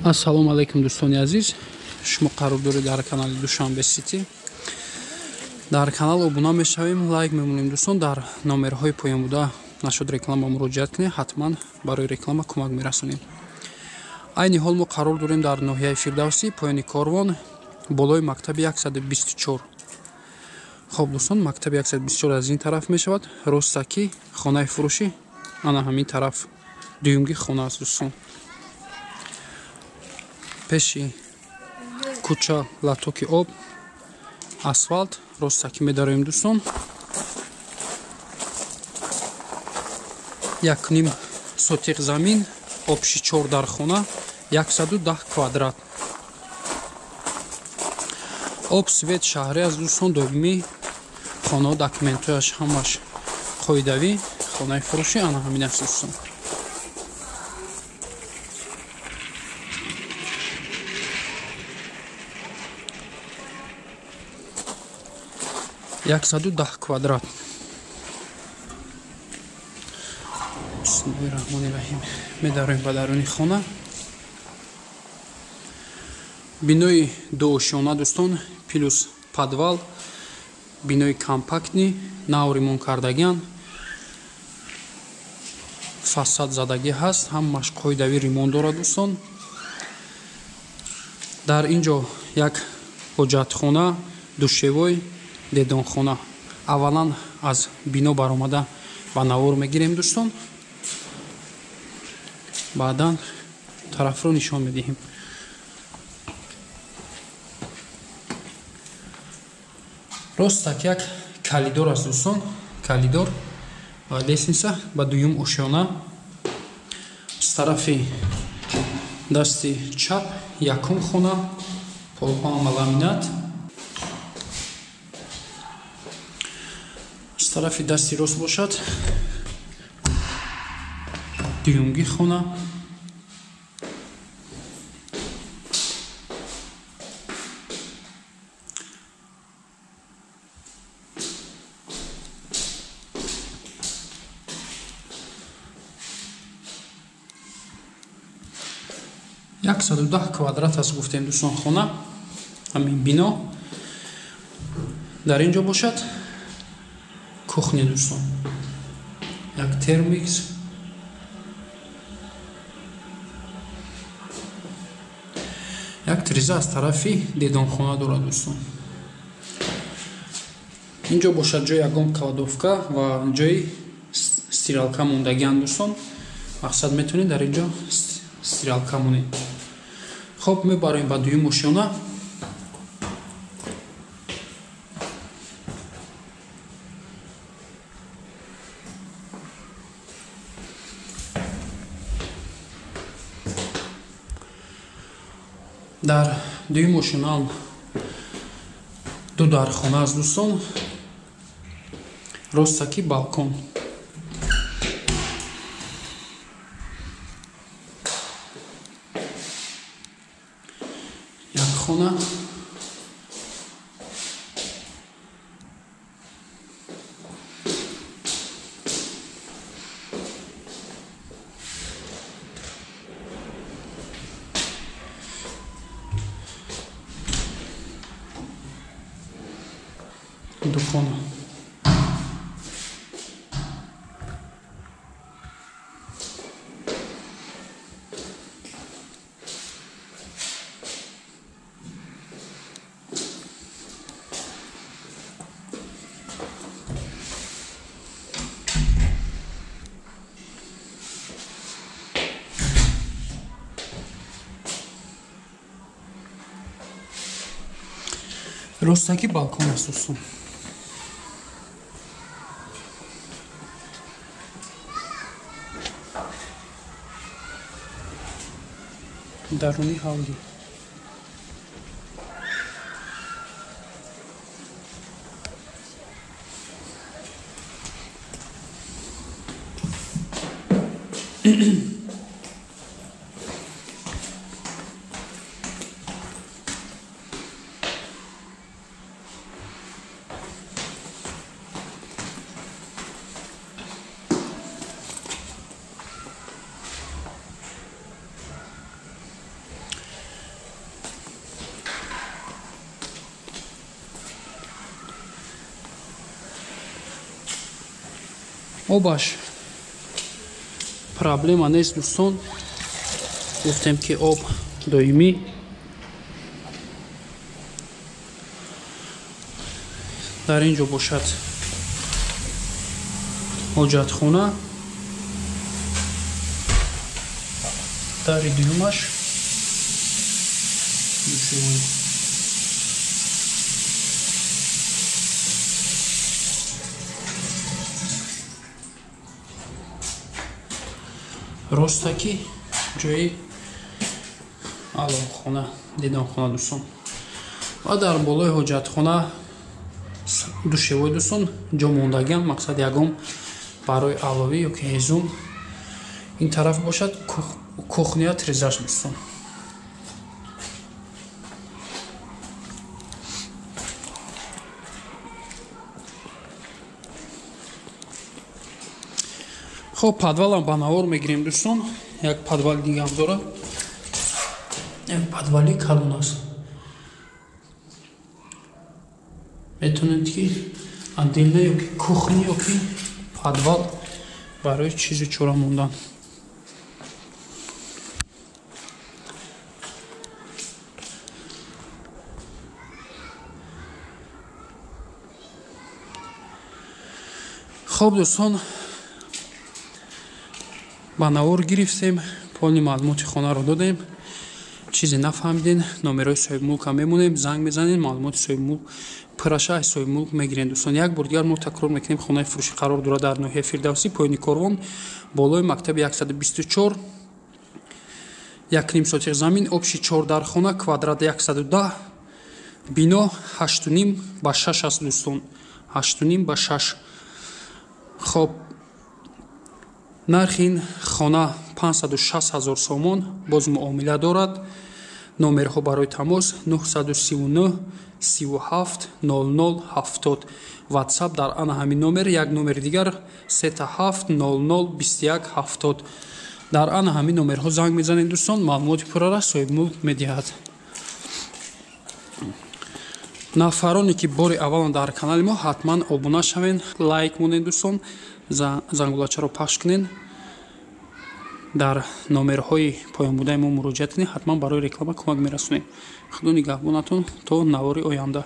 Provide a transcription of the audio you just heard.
Ассалому алайкум дӯстони азиз. Шумо қарор доред дар канали Душанбе Сити. Дар канал обуна мешавем, лайк мемонем дӯстон. Дар номерҳои поён буда нашуд реклама муроҷиат кунед, ҳатман барои реклама кӯмак мерасонем. Айни ҳол мо қарор дорем дар ноҳияи Фирдавсӣ, поёни Корвон, болои мактаби 124. Хоб дӯстон, мактаби 124 аз ин тараф мешавад, ростаки хонаи фурӯшӣ ана ҳамин тараф дуюмги хона аст дӯстон. Пеши кӯча латоки об, асфалт, ростаки медароем дӯстон. 1.5 сотиқ замин, обши 4 дар хона, 110 квадрат. Об, свет шаҳрӣ аст дӯстон, доимӣ хона, документҳояш ҳамаш қоидавӣ, хонаи фурӯшӣ ана ҳамин аст дӯстон. 110 квадрат. Бисмиллоҳи раҳмони раҳим. Медароем ба даруни хона. Бинои дуошёна дӯстон, плюс подвал, бинои компактни, нав ремонт кардагиан, фасад задагӣ ҳаст, ҳамаш қоидавӣ ремонт дорад дӯстон. Дар ин ҷо як ҳоҷатхона, душевой, дедонхона. Аввалан аз бино баромада ба навор мегирем дӯстон, баъдан тарафро нишон медиҳем. Ростак як калидор аст дӯстон, калидор ва лестница ба дуюм ошёна. Аз тарафи дасти чап якум хона, полҳо ламинат. Аз тарафи дасти рост бошад дуюмги хона. 110 квадрат аст гуфтем дӯстон хона, ҳамин бино. Дар ин ҷо бошад кухня дӯстон, як термикс, як тиреза аз тарафи дедонхона дорад дӯстон. Ин ҷо бошад ҷои ягон кладовка ва ҷои стиралка мондагианд дӯстон. Мақсад метавонед дар ин ҷо стиралка монед. Хоб мебарем ба дуюм ошёна. Дар дуюм ошёнаам ду дархона аст дӯстон, ростаки балкон. Як хона, ду хона. Ростаки балкон аст дӯстон. Даруни ҳавлӣ. Обаш проблема нест дӯстон, гуфтем ки об доимӣ. Дар ин ҷо бошад ҳоҷатхона, дари дуюмаш душевой. Ростаки ҷои аловхона, дидонхона дӯстон. Ва дар болои ҳоҷатхона душевой дӯстон ҷо мондагиам, мақсад ягон барои аловӣ ё ки ҳезум. Ин тараф бошад кухня трезаш дӯстон. Хоб, подвалам ба навор мегирем дӯстон. Як подвал дигам дорад, як подвали калон аст. Метавонед ки отдельно ё ки кухня ё ки подвал барои чизу чора мондан. Хоб дӯстон, ба навор гирифтем, полни маълумоти хонаро додем. Чизе нафаҳмиден, номерои соҳибмулка мемонем, занг мезанем, маълумоти соҳибмулк пураша аз соҳибмулк мегирем дӯстон. Як бор дигар мо такрор мекунем, хонаи фурӯшӣ қарор дорад дар ноҳияи Фирдавсӣ, поёни корвон, болои мактаби 124, 1,5 сотиқ замин, обши 4 дархона, квадрат 110, бино 8,5 ба 6 аст дӯстон, 8,5 ба 6. Хоб, нархи ин хона 560 000 сомон, боз муомила дорад. Номерҳо барои тамос 939 37 00 70. WhatsApp дар ана ҳамин номер, як номери дигар 37 00 21 70. Дар ана ҳамин номерҳо занг мезанед дӯстон, маълумоти пуррара соҳибмулк медиҳад. Нафароне ки бори аввалан дар канали мо, ҳатман обуна шавед, лайк монед дӯстон, зангулачаро пахш кунед. Дар номерҳои поёнбудаи мо муроҷиат кунед, ҳатман барои реклама кӯмак мерасонем. Худо нигаҳбонатон то навори оянда.